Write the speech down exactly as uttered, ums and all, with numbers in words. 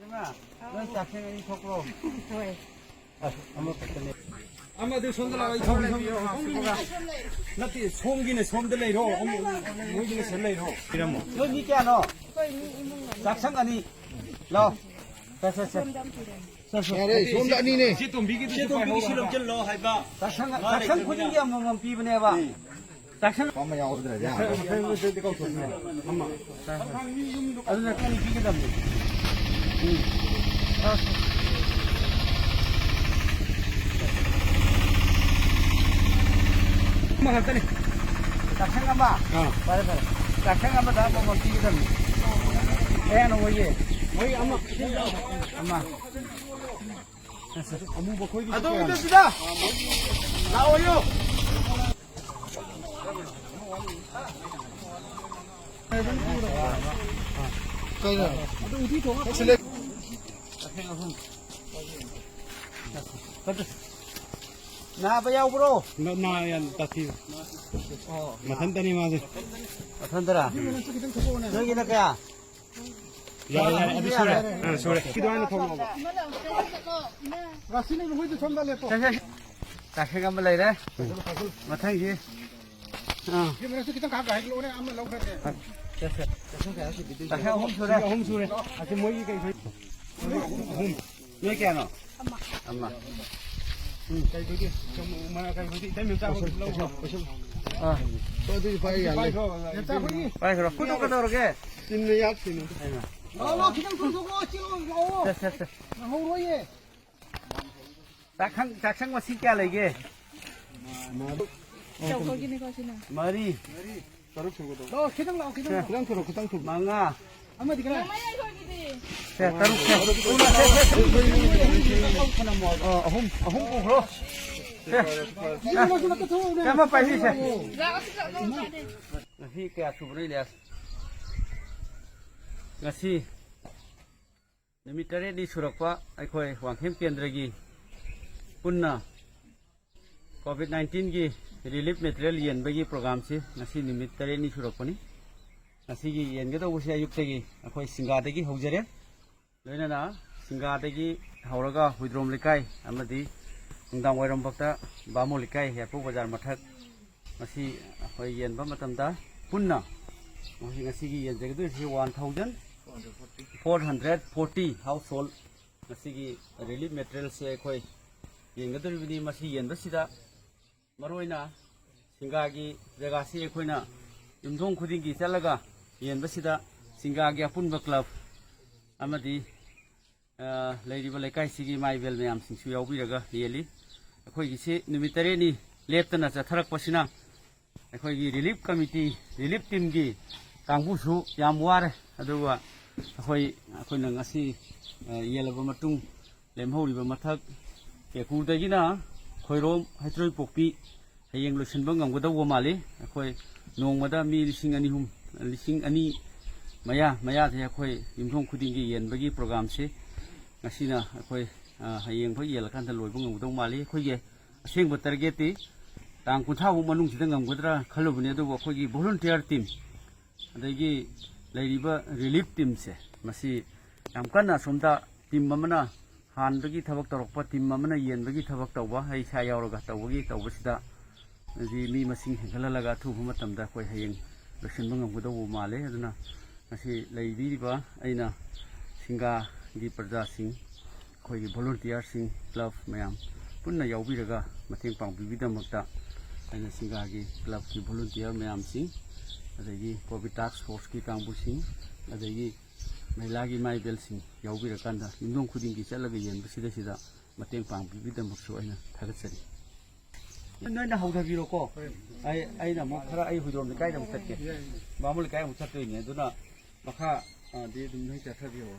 ꯏꯃꯥ, ꯅꯪ ꯆꯥꯛꯁꯪ ꯑꯅꯤ ꯊꯣꯛꯄ꯭ꯔꯣ? ꯍꯣꯏ꯫ ꯑꯁ, ꯑꯃꯈꯛꯇꯅꯦ꯫ ꯑꯃꯗꯨ ꯁꯣꯝꯗ ꯂꯥꯛꯑꯣ, ꯏꯊꯧ, ꯏꯊꯧ, ꯏꯊꯧ꯫ ꯅꯠꯇꯦ, ꯁꯣꯝꯒꯤꯅꯦ, ꯁꯣꯝꯗ ꯂꯩꯔꯣ꯫ ꯑꯃ, ꯃꯣꯏꯒꯤ ꯁꯤꯗ ꯂꯩꯔꯣ꯫ ꯄꯤꯔꯝꯃꯣ꯫ ꯅꯣꯏ ꯃꯤ ꯀꯌꯥꯅꯣ? ꯑꯩꯈꯣꯏ ꯃꯤ ꯏꯃꯨꯡ ꯃꯅꯨꯡ꯫ ꯆꯥꯛꯁꯪ ꯑꯅꯤ꯫ ꯂꯥꯛꯑꯣ꯫ ꯁꯦ, ꯁꯦ, ꯁꯦ꯫ ꯁꯣꯝꯗ ꯑꯝꯇ ꯌꯦꯡꯉꯣ꯫ ꯁꯦ, ꯁꯦ꯫ ꯌꯥꯔꯦ, ꯁꯣꯝꯗ ꯑꯅꯤꯅꯦ꯫ ꯁꯤ ꯇꯣꯝꯕꯤꯒꯤꯗꯨꯁꯨ ꯁꯤ ꯇꯣꯝꯕꯤꯒꯤꯁꯨ ꯄꯥꯏꯍꯧꯔꯣ꯫ ꯂꯧꯁꯤꯜꯂꯣ ꯍꯥꯏꯕ꯫ ꯆꯥꯛꯁꯪ, ꯃꯥ ꯆꯥꯛꯁꯪ ꯂꯩꯇ꯭ꯔꯕꯅꯤꯅ꯫ ꯈꯨꯗꯤꯡꯒꯤ ꯑꯃꯃꯝ ꯄꯤꯕꯅꯦꯕ꯫ ꯎꯝ꯫ ꯆꯥꯛꯁꯪ ꯑꯃ ꯌꯥꯎꯗ꯭ꯔꯗꯤ ꯌꯥꯔꯣꯏ꯫ ꯑꯗꯨꯅ ꯈꯔ ꯄꯤꯒꯗꯕꯅꯤ꯫ ꯎꯝ꯫ ꯑꯃ ꯈꯛꯇꯅꯤ꯫ ꯆꯥꯛꯁꯪ ꯑꯃ? ꯑꯥ꯫ ꯐꯔꯦ, ꯐꯔꯦ꯫ ꯆꯥꯛꯁꯪ ꯑꯃꯗ ꯑꯃꯃꯝ ꯄꯤꯒꯗꯕꯅꯤ꯫ ꯀꯌꯥꯅꯣ ꯃꯣꯏꯒꯤ? ꯃꯣꯏ ꯑꯃ꯫ ꯑꯃ꯫ ꯑꯗꯣꯝꯒꯤꯗ ꯁꯤꯗ ꯂꯥꯛꯑꯣꯌꯣ꯫ ꯀꯩꯅꯣ? ꯁꯤꯂꯦ꯫ ꯅꯥꯕ ꯌꯥꯎꯕ꯭ꯔꯣ? ꯅꯥ-, ꯅꯥ ꯌꯥꯝ ꯇꯥꯊꯤ꯫ ꯑꯣ꯫ ꯃꯊꯟꯇꯅꯤ ꯃꯥꯁꯦ꯫ ꯃꯊꯟꯇꯔꯥ? ꯅꯣꯏꯒꯤꯅ ꯀꯌꯥ? ꯌꯥꯔꯦ, ꯌꯥꯔꯦ, ꯑꯗꯨ ꯁꯨꯔꯦ꯫ ꯑꯥ, ꯁꯨꯔꯦ꯫ ꯁꯤ ꯑꯗꯨꯃꯥꯏꯅ ꯊꯝꯃꯣꯕ꯫ ꯔꯥꯁꯤ ꯂꯩꯕ ꯃꯣꯏꯗꯤ ꯁꯣꯝꯗ ꯂꯦꯞꯄꯣ꯫ ꯁꯦ, ꯁꯦ, ꯁꯦ꯫ ꯆꯥꯛꯁꯪ ꯑꯃ ꯂꯩꯔꯦ꯫ ꯃꯊꯪꯒꯤ꯫ ꯑꯥ꯫ ꯁꯤ ꯃꯔꯛꯇ ꯈꯤꯇꯪ ꯈꯥꯛ ꯍꯥꯏꯒꯠꯂꯛꯑꯣꯅꯦ, ꯑꯃ ꯂꯧꯈ꯭ꯔꯒꯦ꯫ ꯁꯦ, ꯁꯦ꯫ ꯆꯥꯛꯁꯪ ꯑꯍꯨꯝ ꯁꯨꯔꯦ꯫ ꯁꯤ ꯑꯍꯨꯝ ꯁꯨꯔꯦ꯫ ꯑꯁꯤ ꯃꯣꯏꯒꯤ ꯀꯩ ꯀꯩ? ꯑꯍꯨꯝ꯫ ꯅꯣꯏ ꯀꯌꯥꯅꯣ? ꯑꯃ꯫ ꯎꯝ꯫ ꯀꯩ ꯈꯣꯏꯗꯤ? ꯁꯨꯝ ꯃ-, ꯀꯩ ꯈꯣꯏꯗꯤ? ꯏꯇꯩꯃ ꯆꯥꯕ ꯂꯧꯈ꯭ꯔꯣ꯫ ꯑꯥ꯫ ꯑꯗꯨꯗꯤ ꯄꯥꯏ ꯌꯥꯅꯤ꯫ ꯄꯥꯏꯈ꯭ꯔꯣ꯫ ꯄꯥꯏꯈ꯭ꯔꯣ꯫ ꯈꯨꯠꯇꯣ ꯀꯩꯗꯧꯔꯒꯦ? ꯆꯤꯟꯅ ꯌꯥꯠꯈꯤꯅꯤ꯫ ꯂꯥꯛꯑꯣ, ꯂꯥꯛꯑꯣ, ꯈꯤꯇꯪ ꯊꯣꯡꯗꯣꯛꯑꯣ, ꯆꯦꯜꯂꯣ, ꯂꯥꯛꯑꯣ꯫ ꯁꯦ, ꯁꯦ, ꯁꯦ꯫ ꯅꯪꯍꯧꯔꯣꯏꯌꯦ꯫ ꯆꯥꯛꯁꯪ, ꯆꯥꯛꯁꯪ ꯃꯁꯤꯡ ꯀꯌꯥ ꯂꯩꯒꯦ? ꯆꯧꯀꯒꯤꯅꯤꯀꯣ ꯁꯤꯅ꯫ ꯃꯔꯤ꯫ ꯇꯔꯨꯛ ꯁꯨꯒꯗꯧꯕ꯫ ꯂꯥꯛꯑꯣ, ꯈꯤꯇꯪ ꯂꯥꯛꯑꯣ, ꯈꯤꯇꯪ ꯁꯦ꯫ ꯂꯥꯛꯑꯣ꯫ ꯈꯤꯇꯪ ꯊꯣꯔꯛꯑꯣ, ꯈꯤꯇꯪ ꯊꯣꯔꯛꯑꯣ꯫ ꯃꯉꯥ꯫ ꯑꯃꯗꯤ ꯀꯗꯥꯏ? ꯁꯦ, ꯇꯔꯨꯛ, ꯁꯦ꯫ ꯑꯣ, ꯑꯍꯨꯝ, ꯑꯍꯨꯝ ꯄꯨꯈ꯭ꯔꯣ꯫ ꯁꯦ꯫ ꯁꯤ ꯃꯔꯛꯁꯤꯗ ꯑꯝꯇ ꯊꯣꯛꯑꯣꯅꯦ꯫ ꯁꯦ, ꯑꯃ ꯄꯥꯏꯁꯤ, ꯁꯦ꯫ ꯉꯁꯤ ꯀꯌꯥ ꯁꯨꯕꯅꯣ, ꯏꯂꯤꯌꯥꯁ? ꯉꯁꯤ ꯅꯨꯃꯤꯠ ꯇꯔꯦꯠꯅꯤ ꯁꯨꯔꯛꯄ ꯑꯩꯈꯣꯏ ꯋꯥꯡꯈꯦꯝ ꯀꯦꯟꯗ꯭ꯔꯒꯤ ꯄꯨꯟꯅ ꯀꯣꯚꯤꯗ ꯅꯥꯏꯟꯇꯤꯟꯒꯤ ꯔꯤꯂꯤꯐ ꯃꯦꯇꯔꯤꯌꯦꯜ ꯌꯦꯟꯕꯒꯤ ꯄ꯭ꯔꯣꯒ꯭ꯔꯥꯝꯁꯤ ꯉꯁꯤ ꯅꯨꯃꯤꯠ ꯇꯔꯦꯠꯅꯤ ꯁꯨꯔꯛꯄꯅꯤ꯫ ꯉꯁꯤꯒꯤ ꯌꯦꯟꯒꯗꯧꯕꯁꯤ ꯑꯌꯨꯛꯇꯒꯤ ꯑꯩꯈꯣꯏ ꯁꯤꯡꯒꯥꯗꯒꯤ ꯍꯧꯖꯔꯦ꯫ ꯂꯣꯏꯅꯅ ꯁꯤꯡꯒꯥꯗꯒꯤ ꯍꯧꯔꯒ ꯍꯨꯏꯗ꯭ꯔꯣꯝ ꯂꯩꯀꯥꯏ ꯑꯃꯗꯤ ꯅꯨꯡꯗꯥꯡ ꯋꯥꯏꯔꯝ ꯐꯥꯎꯇ ꯕꯥꯃꯣꯟ ꯂꯩꯀꯥꯏ, ꯌꯥꯏꯄꯣꯛ ꯕꯖꯥꯔ ꯃꯊꯛ, ꯃꯁꯤ ꯑꯩꯈꯣꯏ ꯌꯦꯟꯕ ꯃꯇꯝꯗ ꯄꯨꯟꯅ ꯃꯁꯤ ꯉꯁꯤꯒꯤ ꯌꯦꯟꯖꯒꯗꯣꯏꯁꯤ one thousand four hundred forty household꯫ ꯃꯁꯤꯒꯤ relief materialꯁꯦ ꯑꯩꯈꯣꯏ ꯌꯦꯟꯒꯗꯧꯔꯤꯕꯅꯤ꯫ ꯃꯁꯤ ꯌꯦꯟꯕꯁꯤꯗ ꯃꯔꯨꯑꯣꯏꯅ ꯁꯤꯡꯒꯥꯒꯤ ꯖꯒꯥꯁꯤ ꯑꯩꯈꯣꯏꯅ ꯌꯨꯝꯊꯣꯡ ꯈꯨꯗꯤꯡꯒꯤ ꯆꯠꯂꯒ ꯌꯦꯟꯕꯁꯤꯗ ꯁꯤꯡꯒꯥꯒꯤ ꯑꯄꯨꯟꯕ club ꯑꯃꯗꯤ, ꯑ, ꯂꯩꯔꯤꯕ ꯂꯩꯀꯥꯏꯁꯤꯒꯤ ꯏꯃꯥ ꯏꯕꯦꯜ ꯃꯌꯥꯝꯁꯤꯡꯁꯨ ꯌꯥꯎꯕꯤꯔꯒ ꯌꯦꯜꯂꯤ꯫ ꯑꯩꯈꯣꯏꯒꯤꯁꯤ ꯅꯨꯃꯤꯠ ꯇꯔꯦꯠꯅꯤ ꯂꯦꯞꯇꯅ ꯆꯠꯊꯔꯛꯄꯁꯤꯅ ꯑꯩꯈꯣꯏꯒꯤ relief committee, relief teamꯒꯤ ꯀꯥꯡꯕꯨꯁꯨ ꯌꯥꯝ ꯋꯥꯔꯦ꯫ ꯑꯗꯨꯒ ꯑꯩꯈꯣꯏ, ꯑꯩꯈꯣꯏꯅ ꯉꯁꯤ, ꯑ, ꯌꯦꯜꯂꯕ ꯃꯇꯨꯡ ꯂꯦꯝꯍꯧꯔꯤꯕ ꯃꯊꯛ ꯀꯦꯀꯨꯗꯒꯤꯅ ꯈꯣꯏꯔꯣꯝ ꯍꯩꯇ꯭ꯔꯣꯏꯄꯣꯛꯄꯤ ꯍꯌꯦꯡ ꯂꯣꯏꯁꯤꯟꯕ ꯉꯝꯒꯗꯧꯕ ꯃꯥꯜꯂꯤ꯫ ꯑꯩꯈꯣꯏ ꯅꯣꯡꯃꯗ ꯃꯤ ꯂꯤꯁꯤꯡ ꯑꯅꯤ ꯑꯍꯨꯝ, ꯂꯤꯁꯤꯡ ꯑꯅꯤ ꯃꯌꯥ, ꯃꯌꯥꯗꯤ ꯑꯩꯈꯣꯏ ꯌꯨꯝꯊꯣꯡ ꯈꯨꯗꯤꯡꯒꯤ ꯌꯦꯟꯕꯒꯤ programꯁꯤ ꯉꯁꯤꯅ ꯑꯩꯈꯣꯏ, ꯑ, ꯍꯌꯦꯡ ꯐꯥꯎ ꯌꯦꯜꯂꯀꯥꯟꯗ ꯂꯣꯏꯕ ꯉꯝꯒꯗꯧ ꯃꯥꯜꯂꯤ꯫ ꯑꯩꯈꯣꯏꯒꯤ ꯑꯁꯦꯡꯕ targetꯇꯤ ꯇꯥꯡ ꯀꯨꯟꯊ꯭ꯔꯥ ꯐꯥꯎ ꯃꯅꯨꯡꯁꯤꯗ ꯉꯝꯒꯗ꯭ꯔꯥ ꯈꯜꯂꯨꯕꯅꯤ, ꯑꯗꯨꯕꯨ ꯑꯩꯈꯣꯏꯒꯤ volunteer team, ꯑꯗꯒꯤ ꯂꯩꯔꯤꯕ relief teamꯁꯦ, ꯃꯁꯤ ꯌꯥꯝ ꯀꯟꯅ ꯑꯁꯣꯝꯗ team ꯑꯃꯅ ꯍꯥꯟꯕꯒꯤ ꯊꯕꯛ ꯇꯧꯔꯛꯄ, team ꯑꯃꯅ ꯌꯦꯟꯕꯒꯤ ꯊꯕꯛ ꯇꯧꯕ, ꯑꯩ ꯏꯁꯥ ꯌꯥꯎꯔꯒ ꯇꯧꯕꯒꯤ ꯇꯧꯕꯁꯤꯗ, ꯍꯥꯏꯗꯤ ꯃꯤ ꯃꯁꯤꯡ ꯍꯦꯟꯒꯠꯍꯜꯂꯒ ꯑꯊꯨꯕ ꯃꯇꯝꯗ ꯑꯩꯈꯣꯏ ꯍꯌꯦꯡ ꯂꯣꯏꯁꯤꯟꯕ ꯉꯝꯒꯗꯧꯕ ꯃꯥꯜꯂꯦ꯫ ꯑꯗꯨꯅ ꯉꯁꯤ ꯂꯩꯕꯤꯔꯤꯕ ꯑꯩꯅ ꯁꯤꯡꯒꯥꯒꯤ ꯄ꯭ꯔꯖꯥꯁꯤꯡ, ꯑꯩꯈꯣꯏꯒꯤ volunteerꯁꯤꯡ, club ꯃꯌꯥꯝ ꯄꯨꯟꯅ ꯌꯥꯎꯕꯤꯔꯒ ꯃꯇꯦꯡ ꯄꯥꯡꯕꯤꯕꯒꯤꯗꯃꯛꯇ ꯑꯩꯅ ꯁꯤꯡꯒꯥꯒꯤ clubꯀꯤ volunteer ꯃꯌꯥꯝꯁꯤꯡ, ꯑꯗꯒꯤ COVID task forceꯀꯤ ꯀꯥꯡꯕꯨꯁꯤꯡ, ꯑꯗꯒꯤ ꯃꯍꯤꯂꯥꯒꯤ ꯏꯃꯥ ꯏꯕꯦꯜꯁꯤꯡ ꯌꯥꯎꯕꯤꯔꯀꯥꯟꯗ ꯌꯨꯝꯊꯣꯡ ꯈꯨꯗꯤꯡꯒꯤ ꯆꯠꯂꯒ ꯌꯦꯟꯕꯁꯤꯗꯩꯁꯤꯗ ꯃꯇꯦꯡ ꯄꯥꯡꯕꯤꯕꯒꯤꯗꯃꯛꯁꯨ ꯑꯩꯅ ꯊꯥꯒꯠꯆꯔꯤ꯫ ꯅꯣꯏꯅ ꯍꯧꯊꯕꯤꯔꯣꯀꯣ꯫ ꯑꯩ, ꯑꯩꯅ ꯑꯃꯨꯛ ꯈꯔ, ꯑꯩ ꯍꯨꯏꯗ꯭ꯔꯣꯝ ꯂꯩꯀꯥꯏꯗ ꯑꯃꯨꯛ ꯆꯠꯀꯦ꯫ ꯕꯥꯃꯣꯟ ꯂꯩꯀꯥꯏ ꯑꯃꯨꯛ ꯆꯠꯇꯣꯏꯅꯦ꯫ ꯑꯗꯨꯅ ꯃꯈꯥ, ꯑ, ꯗꯤ ꯑꯗꯨꯝ ꯅꯣꯏ ꯆꯠꯊꯕꯤꯔꯣ꯫